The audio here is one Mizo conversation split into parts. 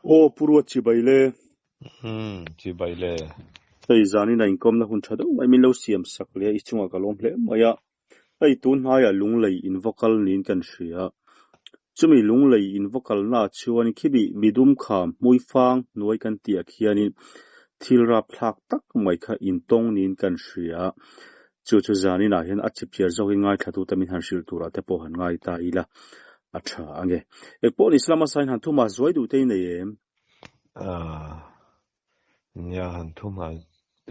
Aw Pu Ruat chibai le. Umm chibai le. Hei zanin a inkawmna hun tha deuh mai min lo siam sak leh a i chungah ka lawm hle mai a. Hei tun hnaiah Lunglei in va kal niin kan hria. Chumi Lunglei in va kalnaah chuan khimi midum kham hmuifang hnuai kan tihah khianin thil rapthlak tak mai kha intawng niin kan hria. Chu chu zaninah hian a chipchiar zawkin ngaithlatute min han hrilh turah te pawh han ngai ta ila a tha ange. Engpawh ni Islam hmasa in han thuma zuai duh te i nei em? Aaa nia han thuma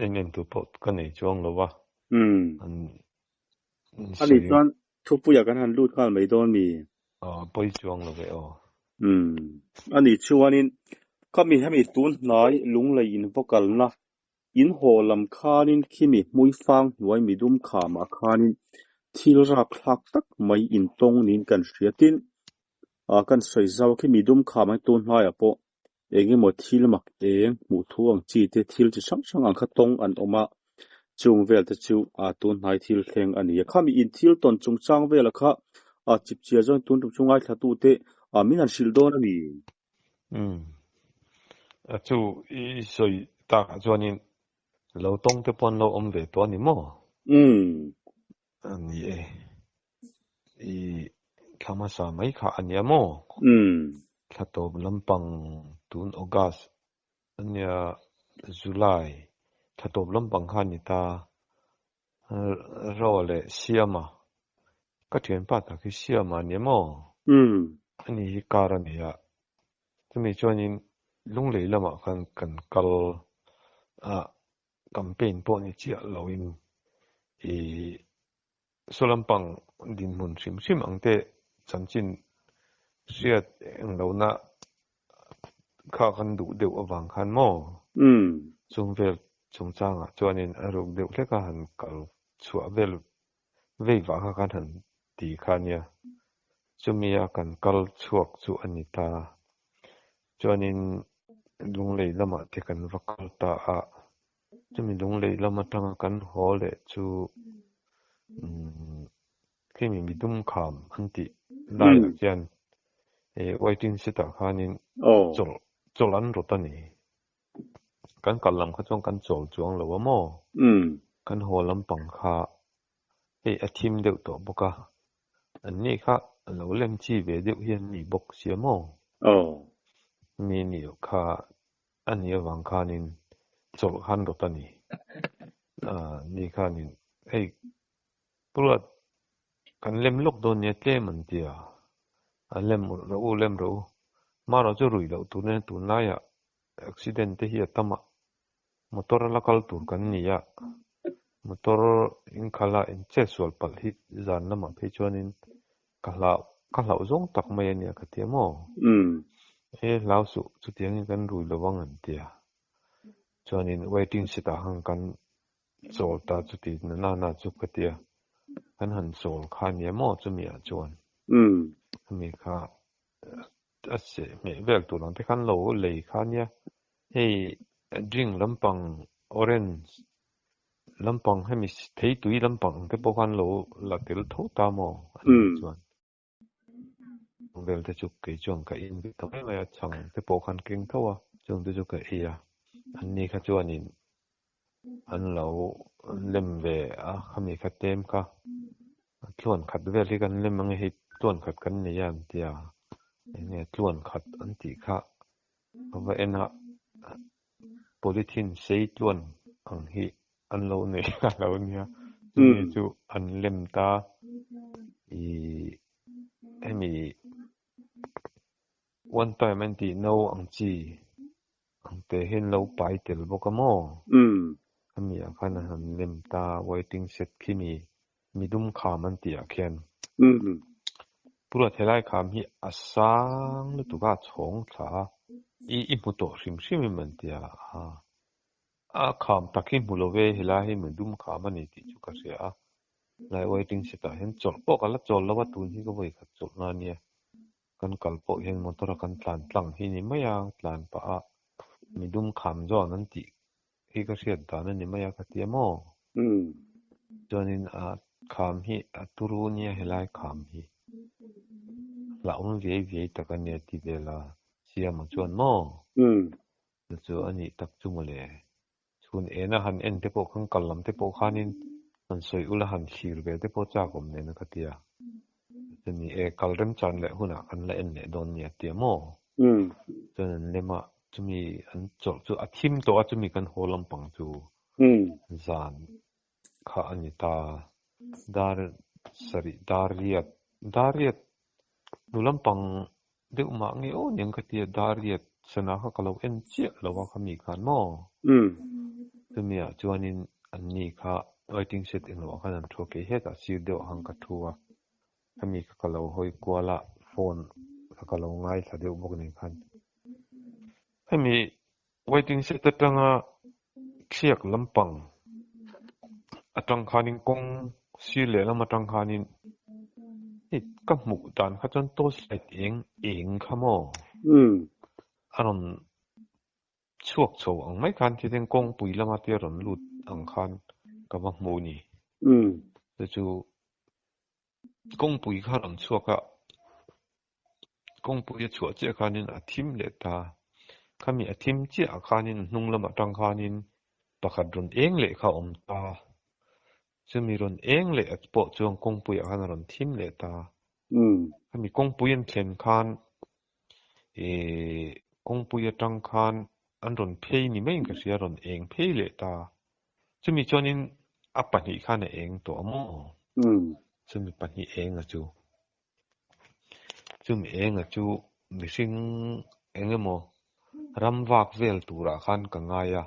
en en tur pawh ka nei chuang lo a. Umm. An Ani sawi. chuan thupuiah kan han lut nghal mai dawn mi? Aw pawi chuang lo ve aw. Umm. Ani chuanin khami hemi tun hnai Lunglei in va kalna In haw lam khanin khimi hmuifang hnuai midum khamah khanin thil rapthlak tak mai intawng niin kan hria. Tin, kan sawi zau khi midum kham ang tun hnaiah pawh eng emaw thil mak eng hmuh thu ang chi te thil chi hrang hrang ang kha tawng an awm a, chung vel te chu tun hnai thil thleng a ni a. Khami in thil tawn chungchang vela kha chipchiar zawng tun tum chu ngaithlatute min han hrilh dawn a ni. Umm. A chu i sawi takah chuanin lo tawng te pawh an lo awm ve tawh a ni maw? Umm. A ni e. I thla hmasa mai kha a nia maw? Umm. Thla tawp lampang tun August a nia July thla tawp lampang kha a ni ta. Ro leh Siama. Ka thianpa tak hi Siama a ni maw? Umm. Ani hi car a nei a. Chumi chuanin Lunglei lamah khan kan kal a, campaign pawh ni chiah loin ih saw lampang dinhmun hrim hrim ang te chanchin hriat englohna kha kan duh deuh avang khan maw? Umm. Chung vel chungchangah chuanin a ruk deuh hlek a han kal chhuah vel vei vah kha khan han ti kha nia. Chumia kan kal chhuak chu a ni ta. Chuanin Lunglei lamah te kan va kal ta a, chumi Lunglei lam atanga kan haw leh chu umm Khimi midum kham an tih laiah khian waiting shed ah khanin chawlh chawlh an rawt a ni. Kan kal lam kha chuan kan chawl chuang lo a maw? Kan haw lampang kha hei a thim deuh tawh bawk a, an ni kha a lo lem chi ve deuh hi an ni bawk sia maw? Mi ni kha a nih avang khanin chawlh khan rawt a ni. Ni khanin hei Puruat, kan lem lawk dawn nia tlem an ti a, a lem rawh u, lem rawh u. Marawh chu ruih loh tur nen tunlaiah accident te hi a tam a, motor a la kal tur kan ni a, motor inkhalh a inchet sual palh hi zan lamah phei chuanin ka hlau, ka hlauh zawng tak mai a nia ka ti a maw? E hlau suh, chutiangin kan rui lo ang an ti a, chuanin waiting shed ah khan kan Chawl ta chu ti na na na chu ka tia. Kan han chawl kha ania maw chumi ah chuan. Chumi kha a seh hmeh vel tur ang te khan lo lei kha ania. Hei drink lampang orange lampang hemi theitui lampang ang te pawh khan lo la tel tho ta maw an tih chuan. Vel te chu kei chuan ka in ve ta mai mai a, chhang te pawh khan keng tho a, chung te chu ka ei a, an ni kha chuanin an lo lem ve a, khami kha tlem kha tluan khat vel hi kan lem ang e hei tluan khat kan nei a an ti a, eng nge tluan khat an tih kha ka va en a, polythene sei tluan ang hi an lo nei a lo nia chumi chu an lem ta ih hemi one time an tih no ang chi ang te hian lo pai tel bawk a maw hemi ah khan a han lem ta waiting shed khi ni midum kham an tih ah khian pura thelai kham hi a sang lutuk a a chhawng thla a i i hmu tawh hrim hrim em an ti a. A kham tak hi hmu lo ve, helai hi midum kham a ni tih chu ka hria a, lai waiting shed ah hian chawlh pawh ka la chawl lo a, tun hi ka vawi khat chawlh na ania, kan kal pawh hian motor a kan tlan tlang hi ni mai a, tlan pah a midum kham zawn an tih hi ka hriat dan a ni mai a ka ti a maw? Chuanin a kham hi a turu nia helai kham hi hlauhawm viai viai tak a nia ti vel a. Siama chuan maw? Chu chu a nih tak chu mawle. Chhun ena han en te pawh khan kal lam te pawh khanin han sawi ula han thlir ve te pawh chak awm nen a ka ti a. Chu ni e, kal remchan leh hunah kan la en leh dawn nia tia maw? Chuan an lem a, chumi an chawlh chu a thim tawh a, chumi kan haw lampang chu zan kha a ni ta. Dar sarih, dar riat, dar riat hnu lampang deuh mah nge aw niang ka tia, dar riat sana kha ka lo en chiah lo a khami khan maw? Chumi ah chuanin anni kha waiting shed englo ah khan an thu a, kei hetah sir deuh ah khan ka thu a, khami kha ka lo hawi kual a, phone kha ka lo ngaithla deuh bawk nen khan hemi Waiting shed atanga thliak lampang atang khanin kawng sir lehlam atang khanin hei ka hmuh dan kha chuan torch light eng eng kha maw a rawn chhuak chho ang mai khan thil hian kawngpui lama te a rawn lut ang khan ka va hmu a ni. Chu chu kawngpui kha a rawn chhuak a. Kawngpui a chhuah chiah khanin a thim leh ta. Khami a thim chiah ah khanin a hnung lamah tang khanin pakhat rawn eng leh kha a awm ta. Chumi rawn eng leh pawh chuan kawngpuiah khan a rawn thim leh ta. Khami kawngpui an thlen khan ihh kawngpui atang khan an rawn phei ni maiin ka hria a rawn eng phei leh ta. Chumi chuanin a pahnih khan a eng tawh a maw? Chumi pahnih eng a chu. Chumi enga chu mihring eng emaw ram vak vel turah khan ka ngai a.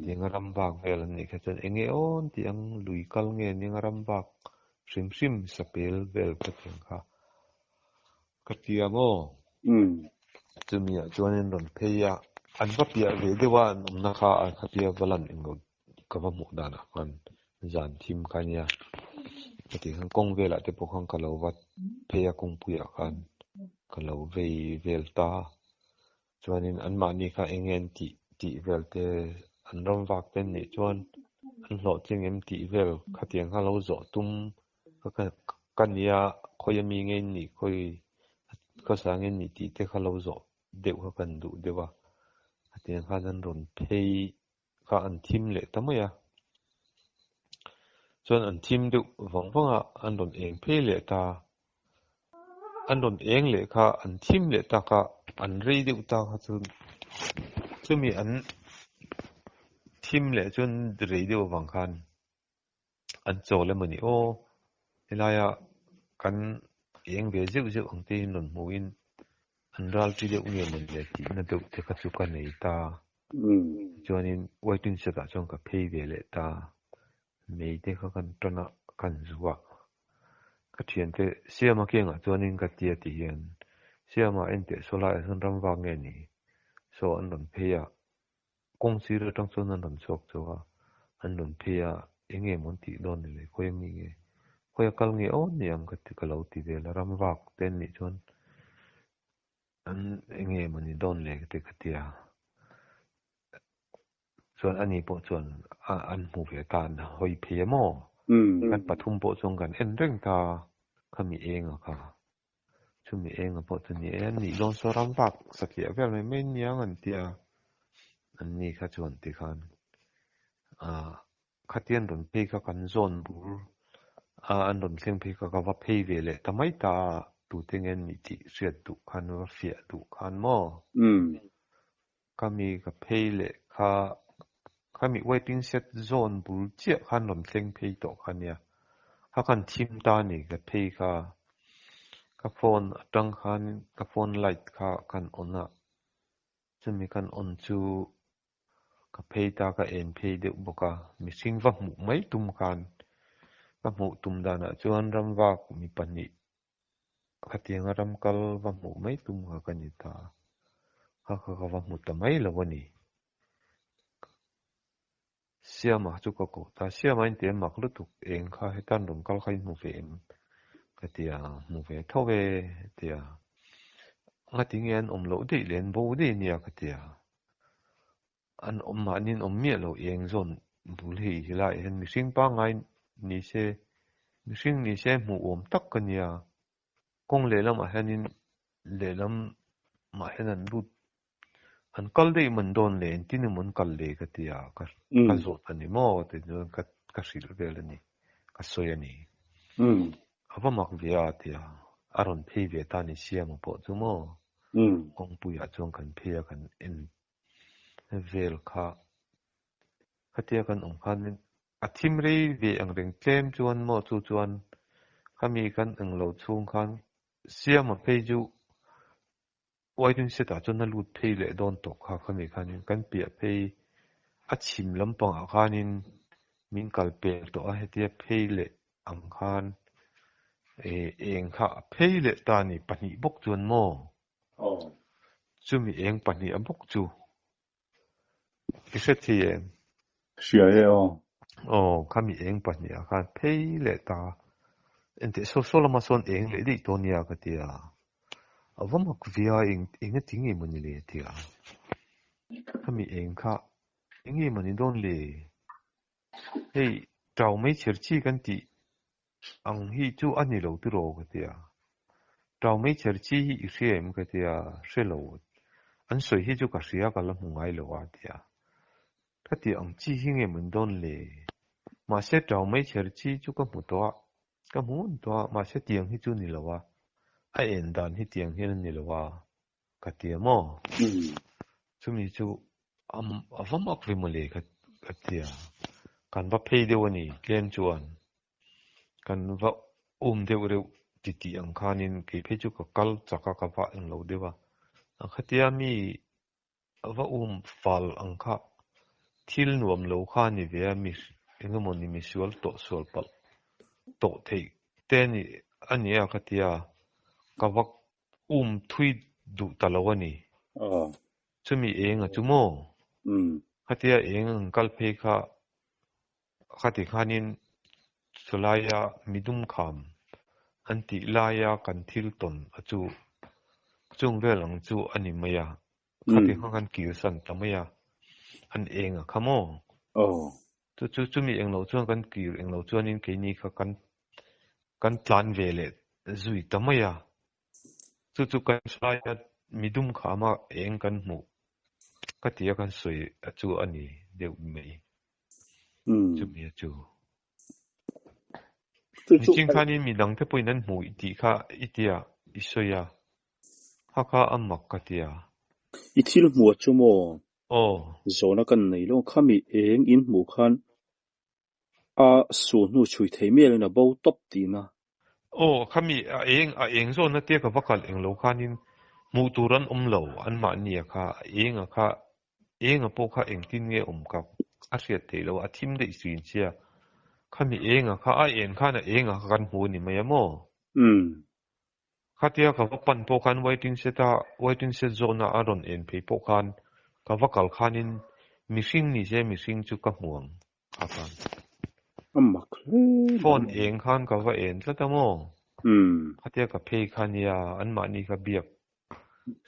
Tianga ram vak vel an nih kha chuan eng nge awn tih ang lui kal nge nia ram vak hrim hrim sapel vel ka tiang kha ka ti ang aw. Chumi ah chuan in rawn phei a, an va piah ve deuh a an awmna kha a khatia va lan englo ka va hmuh danah khan zan thim kha nia heti khan kawng velah te pawh khan ka lo va phei a kawngpuiah khan ka lo vei vel ta chuanin anmahni kha eng nge an tih tih vel te an ram vak te an nih chuan an hlawhtling em tih vel khatiang kha lo zawh tum ka ka nia khawi ami nge an nih khawi khawsa nge an nih tih te kha lo zawh deuh kha kan duh deuh a hetiang khan an rawn phei kha an thim leh ta mai a. Chuan an thim deuh vang vang a, an rawn eng phei leh ta. An rawn eng leh kha an thim leh tak a, an rei deuh ta kha chuan chumi an thim leh chuan rei deuh avang khan an chawl emaw ni aw, helaia kan eng ve zeuh zeuh ang te in rawn hmuhin an ral ṭi deuh nge maw le tihna deuh te kha chu ka nei ta. Chuanin waiting shed ah chuan ka phei ve leh ta, mei te kha kan tan a, kan zu a, ka thiante Siama kiangah chuanin ka tia ti hian Siama enteh saw laiah sawn ram vak nge ni saw an rawn phei a, kawng sir atang chuan an rawn chhuak chho a, an rawn phei a, eng nge maw an tih dawn ni le, khawi ami nge, khawi a kal nge aw ni ang ka ti ka lo ti vel a, ram vak te an nih chuan An enge maw ni dawn le te ka tia. Chuan ani pawh chuan an hmu ve ta an hawi phei a maw? Kan pathum pawh chuan kan en reng ta khami enga kha. Chumi enga pawh chu ni e, an nih dawn saw ram vak satliah vel mai mai aniang an tia. An ni kha chuan tikhan ah Khatian rawn phei kha kan zawn bur a, an rawn thleng phei kha ka va phei ve leh ta mai ta a, tute nge an nih tih hriat duh khan va fiah duh khan maw? Ka mi ka phei leh kha, khami waiting shed zawn bul chiah khan rawn thleng phei tawh kha nia, kha khan thim ta a ni ka phei kha, ka phone atang khan ka phone light kha kan on a, chumi kan on chu Ka phei ta ka en phei deuh bawk a, mihring va hmuh mai tum khan ka hmuh tum danah chuan ram vak mi pahnih khatianga ram kal va hmuh mai tum kha ka ni ta, kha kha ka va hmu ta mai lo a ni. Siama chu ka koh ta, Siama in ti mak lutuk eng kha hetan rawn kal kha in hmu ve em? Ka ti a, hmu ve tho e a ti a, ngati nge an awm loh daih leh an bo daih ania ka ti a. An awm mahni an awm miah lo eng zawn bul hei hi laiah hian mihring pangngai ni se mihring ni se hmuh awm tak ka nia. Kawng lehlamah hianin lehlam. mah hian an lut an kal daih man dawn le engtin emaw an kal le ka ti a, ka ka zawt a ni maw ti chuan ka ka hrilh vel a ni, ka sawi a ni. A va mak ve a ti a, a rawn phei ve ta ni Siama pawh chu maw kawngpuiah chuan kan phei a kan en vel kha khatia kan awm khanin a thim rei ve ang reng tlem chuan maw chu chuan khami kan englo chhung khan Siama phei chu waiting shed ah chuan a lut phei leh dawn tawh kha khami khanin kan piah phei a chhim lampangah khanin min kal pel tawh a hetia phei leh ang khan eh eng kha a phei leh ta a ni pahnih bawk chuan maw chumi eng pahnih a bawk chu I hre thei em? Hria e aw. Aw, khami eng pahnih ah khan phei leh ta. Enteh saw saw lama sawn eng leh daih tawh nia ka ti a. A va mak ve a, eng eng a ti ngei mawni le a ti a. Khami eng kha eng nge mawni dawn le? Hei tau mai chher chi kan tih ang hi chu a ni lo tiraw ka ti a. Tau mai chher chi hi i hria em ka ti a, hre lo. An sawi hi chu ka hria ka la hmu ngai lo a ti a. Ka ti ang chi hi nge mawn dawn le? Mahse tau mai chher chi chu ka hmu tawh a, ka hmu ngun tawh a, mahse tiang hi chu ni lo a, a en dan hi tiang hian a ni lo a. Ka ti a maw? Chumi chu a va mak ve mawle ka ti a, kan va phei deuh a ni tlem chuan kan va um deuh reuh ti tih ang khanin kei phei chu ka kal chak a ka va englo deuh a, a khatia mi a va um fal ang kha thil nuam lo kha a ni ve a mi engemaw ni misual tawh sual palh tawh theih te a ni a ka ti a, ka va Um thui duh ta lo a ni. Chumi eng a chu maw? Khatia eng ang kal phei kha khati khanin chulaia midum kham an tih laia kan thil tawn a chu chung vel ang chu a ni mai a. Khati kha kan kirsan ta mai a, an eng a kha maw? Chu chu chumi eng lo chuan kan kir eng lo chuanin keini kha kan kan tlan ve leh zui ta mai a. Chu chu kan hraia midum khama eng kan hmuh ka tia kan sawi a chu a ni deuh mai. Chumi a chu. Niching khanin midang te pawhin an hmuh tih kha i tia i sawi a. Kha kha a mak ka tia. I thil hmuh a chu maw? Aw. Zawhna kan nei lo. Khami eng in hmuh khan a suh hnu chhui thei mial in a bo tawp tihna. Aw, khami a eng a eng zawnna tia ka va kalh eng lo khanin hmuh tur an awm lo, anmahni a kha a eng a kha eng a pawh kha engtin nge awm ka a hriat theih loh a thim daih suin sia. Khami eng a kha a en khan a eng a kha kan hmu a ni mai a maw? Umm. Khatia ka va pan pawh khan waiting shed a waiting shed zawhna a rawn en phei pawh khan ka va kal khanin mihring ni se mihring chu ka hmu ang a khan. A mak hle mai. Phone eng khan ka va en tlat a maw? Khatia ka phei kha nia anmahni kha biak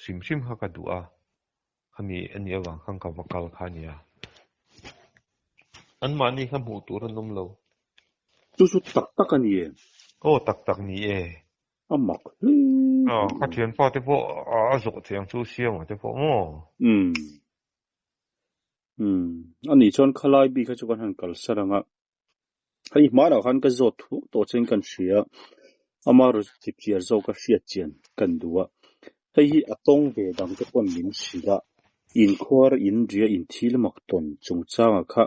hrim hrim kha ka duh a, khami a nih avang khan ka va kal kha nia. Anmahni kha hmuh tur an awm lo. Chu chu tak tak a ni em? Aw tak tak ni e. A mak hle mai. Ka thianpa te pawh a zawh thei ang chu Siama te pawh maw? Umm. Umm. A nih chuan khalai bik kha chu kan han kalsan ang a. Hei hmanah khan ka zawt thuak tawh chuan kan hria a, ama rawn chipchiar zawk a hriat chian kan duh a. Hei hi a tawng ve dang te pawn min hrilh a, inkhuar inria inthil mak tawn chungchanga kha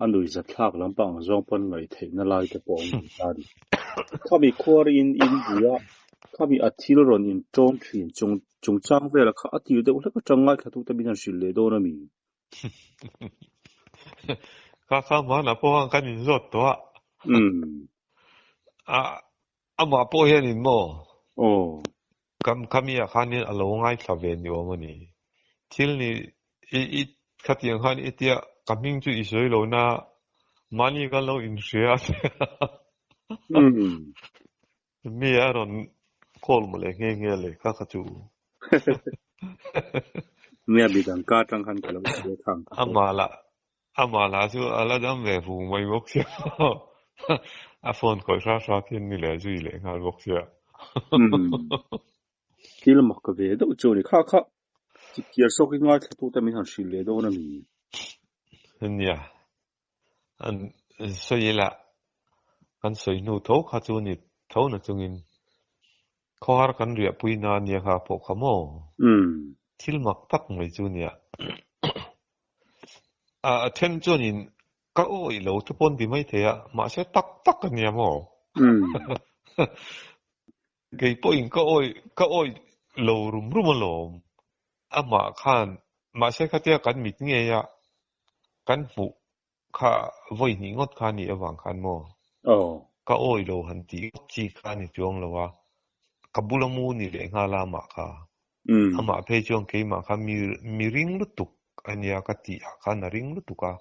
a nuihzathlak lampang ang zawng pawn ngaihtheihna lai te pawh a awm ve ta a ni. Khami khuar in inria, khami a thil rawn inṭawm ṭhin chung chungchang vela kha a tir deuh hlek aṭang ngaithlatute min han hrilh leh dawn a mi? Kha kha hmanah pawh khan kan inzawt tawh a. A amah pawh hianin maw? Aw. Kam khamiah khanin a lo ngaithla ve ni awm a ni. Thil ni i i khatiang khan i tia ka hming chu i sawi lo na mahni kan lo inhria a tia. Mi a rawn call mawle nghe nghe le kha kha chu. Nia midang ka atang khan ka lo hria thang kha. Amah lah amah lah chu a la dam ve vung mai bawk sia. A phone khawih hra hra khian ni leh zui leh nghal bawk sia. Thil mak ve deuh chu a ni. Kha kha chipchiar zawkin ngaithlatute min han hrilh leh dawn a ni. Nia, an sawi ila kan sawi hnu tho kha chu ni tho na chungin khawhar kan riahpui na nia kha pawh kha maw? Thil mak tak mai chu nia. A then chuanin ka awih lo te pawh an ti maithei a, mahse tak tak a nia maw? Kei pawhin ka awih ka awih lo rum rum alawm. Amah khan mahse khatia kan mit ngei a, kan hmuh kha vawi hnih ngawt kha a nih avang khan maw? Ka awih lo han tih ngawt chi kha a ni chuang lo a, ka bula mu ni leh nghal a amah kha. Amah phei chuan keimah kha mi mi ring lutuk a nia ka tih ah khan a ring lutuk a,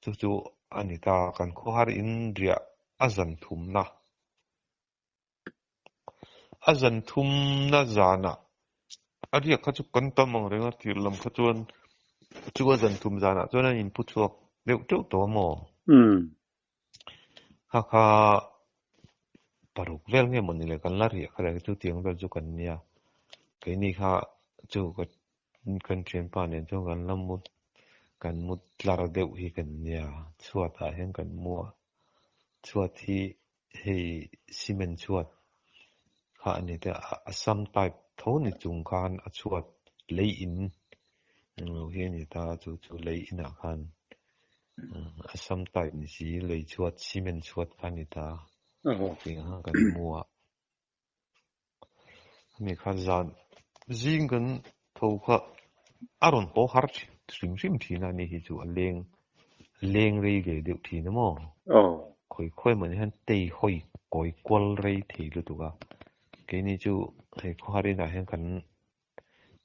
chu chu a ni ta kan khawhar in riah a zan thumna. A zan thumna zanah a riak kha chu kan tam ang reng a, tir lam kha chuan chu a zan thum zanah chuan an inpu chhuak deuh teuh tawh a maw? Kha kha paruk vel nge mawni le kan la riah kha le chu tiang vel chu kan nia. Keini kha chu kan thianpa nen chuan kan la mut kan mut tlar deuh hi kan nia chhuatah hian kan mu a, chhuat hi Hei cement chhuat kha a ni te a, Assam type tho ni chung khan a chhuat lei in englo hi a ni ta chu chu lei inah khan Assam type ni si lei chhuat cement chhuat kha a ni ta tih ang khan kan hmu a. Hemi kha zan zing kan tho kha a rawn haw har hrim hrim thin a ni hi chu a leng leng rei ve deuh thin a maw? Khawi khawi mah ni hian tei hawi kawi kual rei thei lutuk a, keini chu hei khawhar inah hian kan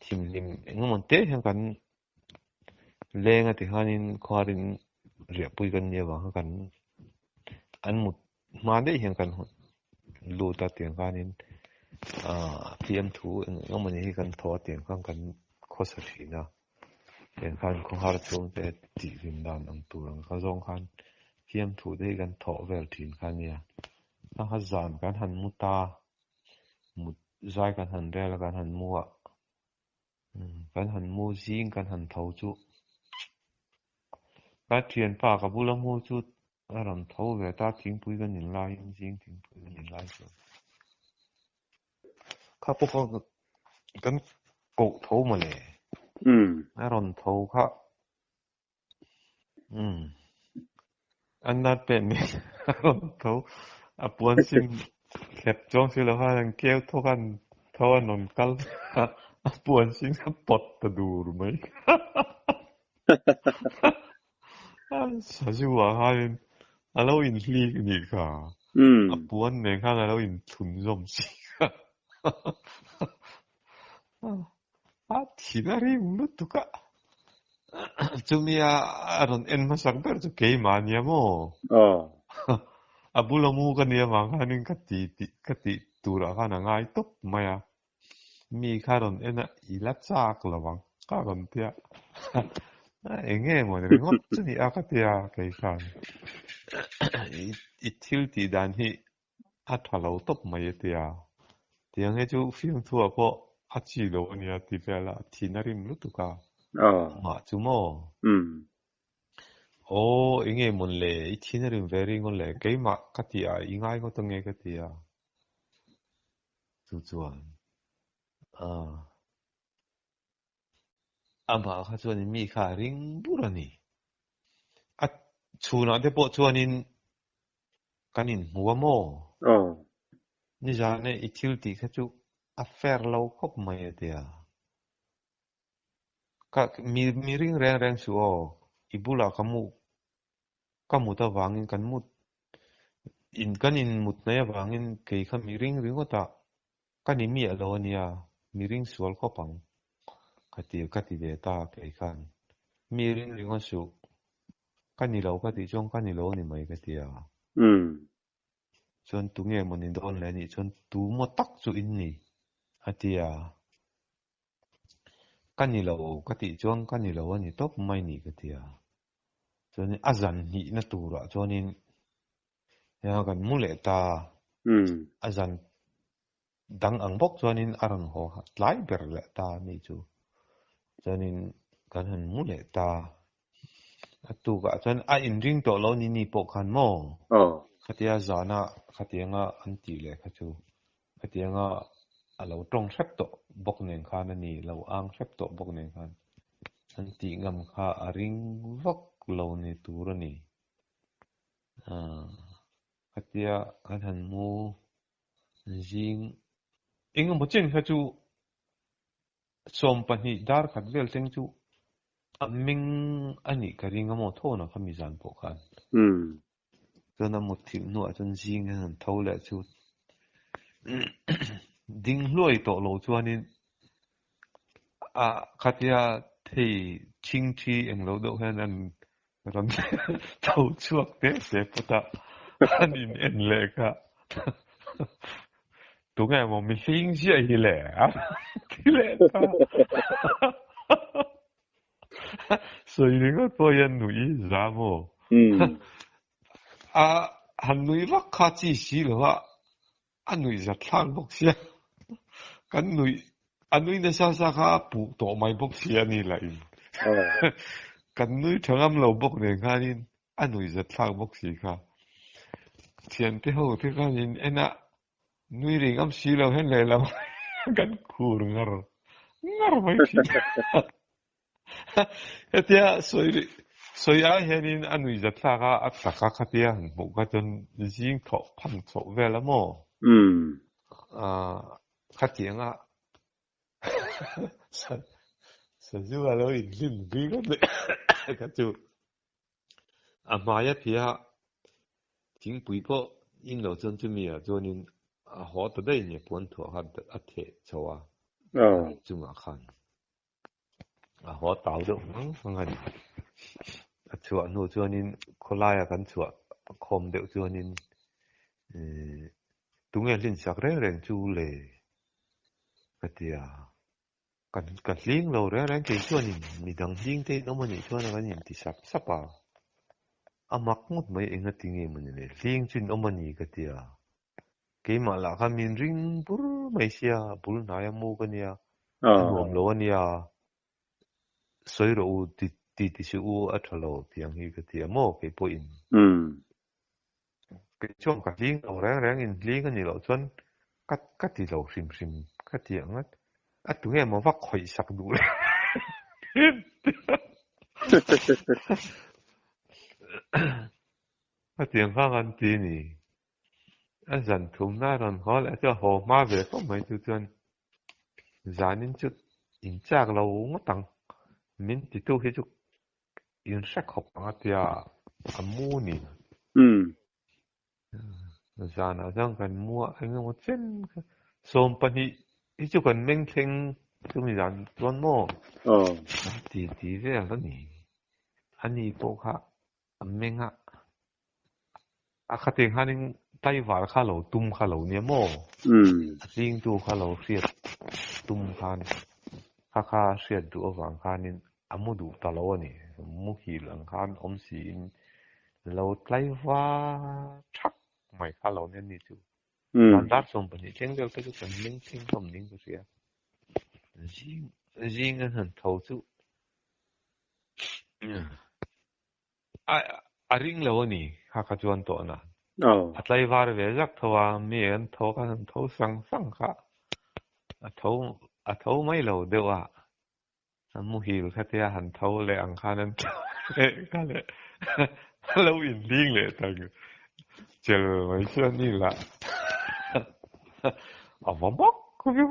thimhlim engemaw te hian kan leng a ti khanin khawhar in riahpui kan nih avang khan kan an mut hma daih hian kan lut a tiang khanin ahh fiamthu eng eng emawni hi kan thaw a tiang khan kan khawsa thin a tiang khan khawhar chhungte tih hlim dan ang tur ang kha zawng khan fiamthu te hi kan thawh vel thin kha ania a kha zan kan han mu ta mut zai kan han rel a kan han mu a. Kan han mu zing kan han tho chu ka thianpa ka bula mu chu a rawn tho ve ta thingpui kan in laiin zing thingpui kan in lai chuan kha pawh kha kan koh tho mawle a rawn tho kha An nat peh mai a rawn tho. A puan sin thlep chuang si lo khan an keu thawk a, an tho a rawn kal a, a puan sin a pawt ta dur mai. Sazu ah khanin a lo inhlik nih kha. A puan nen khan a lo inthlun zawm si kha. A thin a rim lutuk a, chumi a rawn en hmasak ber chu keimah ania maw? A bula mu ka nih avang khanin ka ti tih ka tih turah khan a ngai tawp mai a, mi kha rawn en a i la chak lo ang ka rawn ti a, eng nge maw ni ringawt chu ni a ka ti a kei khan i thil tih dan hi A tha lo tawp mai a tia. Tiang hi chu fiamthuah pawh a chi lo a nia ti vel a, thin a rim lutuk a. Amah chu maw? Aw, eng nge mawn le, i thin a rim ve ring aw le, keimah ka ti a, i ngai ngawt ange ka ti a. Chu chuan, ah. Amah kha chuanin mi kha a ring bur a ni. A chhunah te pawh chuanin kan inhmu a maw? Nizan e i thil tih kha chu a fair lo khawp mai a tia. Ka mi mi ring reng reng suh aw, i bulah ka mu ka mut avangin kan mut in kan inmut mai avangin kei kha mi ring ringawt a Ka ni miah lo a nia, mi ring sual khawp ang. Ka ti ka ti ve ta kei khan. Mi ring ringawt suh. Ka ni lo ka tih chuan ka ni lo a ni mai ka ti a. Chuan tu nge maw ni dawn le anih chuan tu maw tak chu in ni a ti a. Ka ni lo ka tih chuan ka ni lo a ni tawp mai ni ka ti a. Chuanin a zan hnihna turah chuanin Nia kan mu leh ta. A zan dang ang bawk chuanin a rawn haw tlai ber leh ta a ni chu. Chuanin kan han mu leh ta. A tukah chuan a inring tawh lo ni ni pawh khan maw? Khatia zana khatianga an tih leh kha chu khatianga a lo tawng hrep tawh bawk nen khan a ni, lo ang hrep tawh bawk nen khan an tih ngam kha a ring vak lo ni tur a ni. Khatia kan han mu zing engemaw chen kha chu 20 dar khat vel thleng chu a meng a nih ka ring a maw thawn a khami zan pawh khan. Chuan a mut thilh hnuah chuan zing hian han tho leh chu ding hluai tawh lo chuanin a khatia thei thing thi englo deuh hian an rawn tho chhuak te te phawt a, an in en leh kha tunge maw mi hling ziah hi le a ti leh ta. Sawi ringawt pawh hian nui za maw? A han nui vak kha chi si lo a, a nuih zat thlak bawk sia. Kan nuih, a nui nasa sa kha a puh tawh mai bawk si a ni lah in. Kan nui tha ngam lo bawk nen khanin a nuih zat thlak bawk si kha. Thiante ho te khanin en a Nui ri ngam si lo hian lehlam kan khur ngar ngar mai thin. Hetia sawi sawi ai hianin a nui zat thlak a, a tak a khatia han hmuh kha chuan zing thawh phan chhoh vel a maw? Khatiang a sazu a lo inhlim zui ngawt mai kha chu. A hmaia phia thingpui pawh in lo chuan chumi ah chuanin a haw ta daih nia puan thuah kha a theh chho a, a chungah khan a haw tau deuh ngang ngang a ni. A chhuah hnu chuanin khawlaia kan chhuah khawm deuh chuanin tunge hlinsak reng reng chu le ka ti a. Kan ka hling lo reng reng kei chuanin midang hling te in awm anih chuan kan inti sap sap a, a mak ngawt mai enga ti nge mawni le hling chu in awm a ni ka ti a, keimah lah khan min ring bur mai sia bul hnai a mu ka nia a nuam lo a nia sawi rawh u ti ti ti si u a tha lo tiang hi ka ti a maw kei pawhin kei chuan ka hling lo reng reng in hling a nih loh chuan ka ka ti lo hrim hrim ka ti ang a, a tu nge maw va khawih sak duh le a tiang kha kan ti ni a zan thumna a rawn haw leh chuan haw hma ve khawp mai chu chuan zanin chu in chak lo ngawt ang min titu hi chu in hre khawp ang a tia a mu ni. Zanah chuan kan mu a, eng emaw chen kha 20 hi chu kan meng thleng chumi zan chuan maw kan ti ti vel a ni. Ani pawh kha a meng a, a khateng khanin tlaivar kha lo tum kha lo nia maw? A tlingtu kha lo hriat tum khan kha kha hriat duh avang khanin a mu duh ta lo a ni. Muhil ang khan awm siin lo tlaivar thak mai kha lo nia ni chu. Zan dar 20 thleng vel kha chu kan meng thleng hlawm ning ka hria. Zing zing an han tho chu a ring lo a ni kha kha chuan tawh na. A tlaivar ve zak tho a, mi an tho khan an tho sang sang kha a tho a tho mai lo deuh a. A muhil kha tia han tho leh ang khan an tho leh kha leh a lo inhling leh ta chel mai chu a ni lah. A va mak khawp em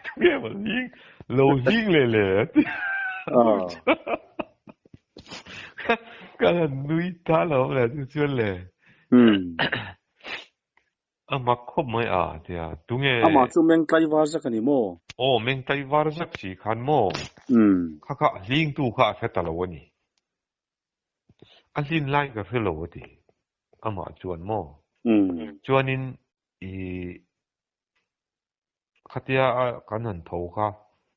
tunge maw hling lo hling leh le a ti. Ka han nui ta lo le chu chuan le. A mak khawp mai a tia tunge. Amah chu meng tlaivar zak a ni maw? Aw meng tlaivar zak si khan maw? Kha kha a hlingtu kha a hre ta lo a ni. A hlin lai ka hre lo a ti. Amah chuan maw? Chuanin i khatia kan han tho kha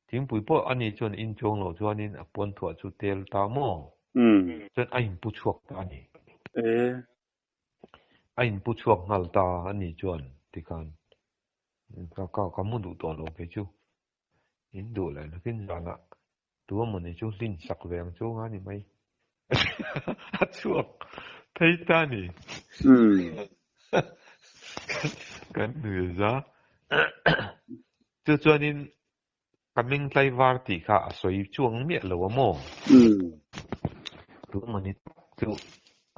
thingpui pawh ani chuan in chuang loh chuanin a puan thuah chu tel ta maw? Chuan a inpu chhuak ta a ni. A inpu chhuak nghal ta a ni chuan tikhan Ka ka ka mu duh tawh lo kei chu. In duh leh nakin zanah tu emawni chu hlin sak ve ang chu nga ni mai. A chhuak phei ta ni. Kan nui za. Chu chuanin ka meng tlaivar tih kha a sawi chuang miah lo a maw? Tu emawni tak chu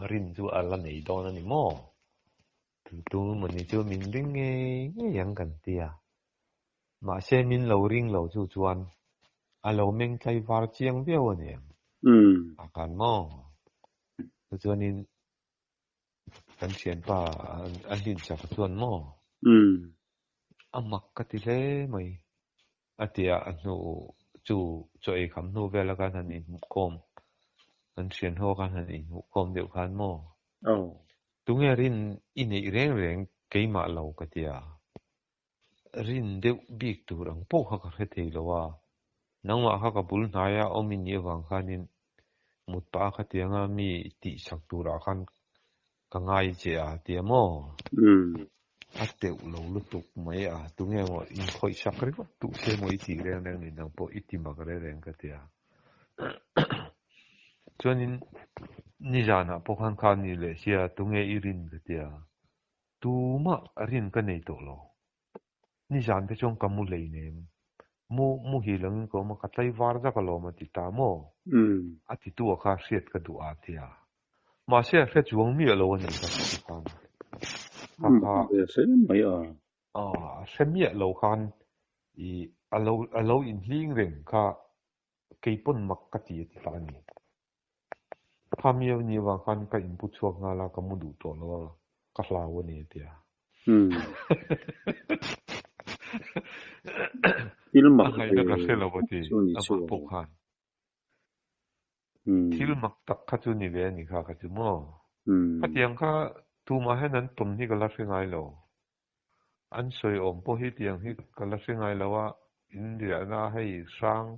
rin chu a la nei dawn a ni maw? Tu emawni chu min ring ngei ngei ang kan ti a. Mahse min lo ring lo chu chuan a lo meng tlaivar chiang viau a ni ang. A khan maw? Chuchuanin kan thianpa a hlin chak chuan maw? A mak ka ti hle mai. A ti a, a hnu chu chaw ei kham hnu vela khan han inhmuhkhawm, kan thian ho khan han inhmuhkhawm deuh khan maw? Tunge rin i neih reng reng keimah lo ka ti a, rin deuh bik tur ang pawh kha ka hre thei lo a, nangmah kha ka bul hnaia awm i nih avang khanin mut pah a khatianga mi tihsak turah khan Ka ngai che a tia maw? A teuh lo lutuk mai a, tunge maw inkhawih sak ringawt duh se maw i tih reng reng ni nang pawh i ti mak reng reng ka tia. Chuanin nizanah pawh khan kha ni leh sia tunge i rin ka tia, tumah rin ka nei tawh lo. Nizan te chuan ka mu hlei nem. Mu muhil angin ka awm a, ka tlaivar zak alawm a ti ta maw? A titu a kha hriat ka duh a tia. Mahse a hre chuang miah lo a ni ka ti khan. Kha kha. Hre mai a. A hre miah lo khan i a lo a lo inhling reng kha kei pawn mak ka ti a ti ta a ni. Kha mi a nih avang khan ka inpu chhuak nghal a, ka mu duh tawh lo a, ka hlau a ni a ti a. Thil mak A ngaihna ka hre lo a ti, chu ni chu. amah pawh khan. Thil mak tak kha chu ni ve a ni kha ka ti maw? Khatiang kha tumah hian an tawn hi ka la hre ngai lo. An sawi awm pawh hi tiang hi ka la hre ngai lo a, in riahna hei hrang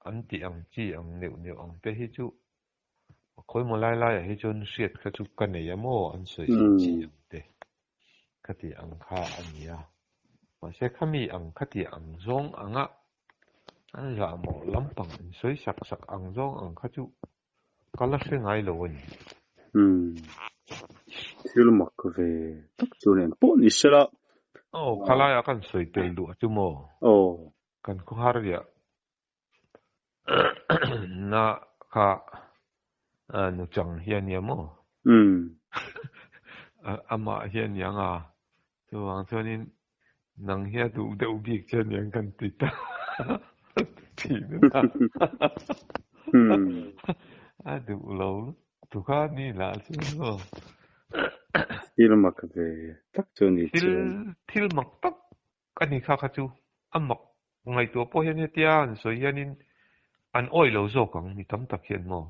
an tih ang chi ang neuh neuh ang te hi chu khawimaw lai laiah hi chuan hriat kha chu ka nei a maw an sawi ang chi ang te khati ang kha a ni a. Mahse khami ang khati ang zawng anga an zahmawh lampang in sawi sak sak ang zawng ang kha chu Ka la hre ngai lo a ni. Umm. Thil mak ve tak chu nen pawh ni sela. Aw, khalaiah kan sawi tel duh a chu maw? Aw. Kan khawhar riah na kha nuchang hi a nia maw? Umm. Amah hi a niang a, chuvang chuanin Nang hi a duh deuh bik che aniang kan ti ta thin a. A duh lo lutuk a ni lah chu maw. Thil mak ve tak chu ni chu. Thil mak tak a ni kha kha chu. A mak ngaihtuah pawh hian hetia an sawi hianin an awih lo zawk ang mi tam tak hian maw.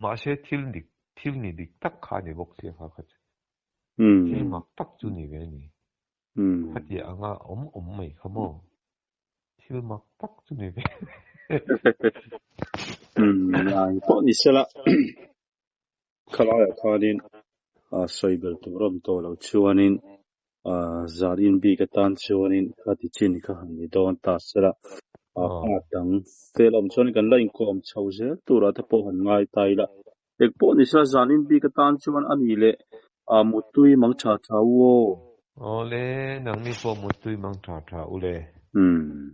Mahse thil dik thil ni dik tak kha a ni bawk sia kha kha chu. Thil mak tak chu ni ve a ni. Khatiah anga awm awm mai kha maw? Thil mak tak chu ni ve. Ngai pawh ni sela khalaiah khanin sawi bel tur awm tawh loh chuanin zan in bik atan chuanin khati chin kha han ni dawn ta sela a dang fel awm chuan kan la inkawm chho zel turah te pawh han ngai ta ila. Eng pawh ni sela zan in bik atan chuan a ni leh a muttui mang tha tha u aw. Awle, nangni pawh muttui mang tha tha u le. Umm.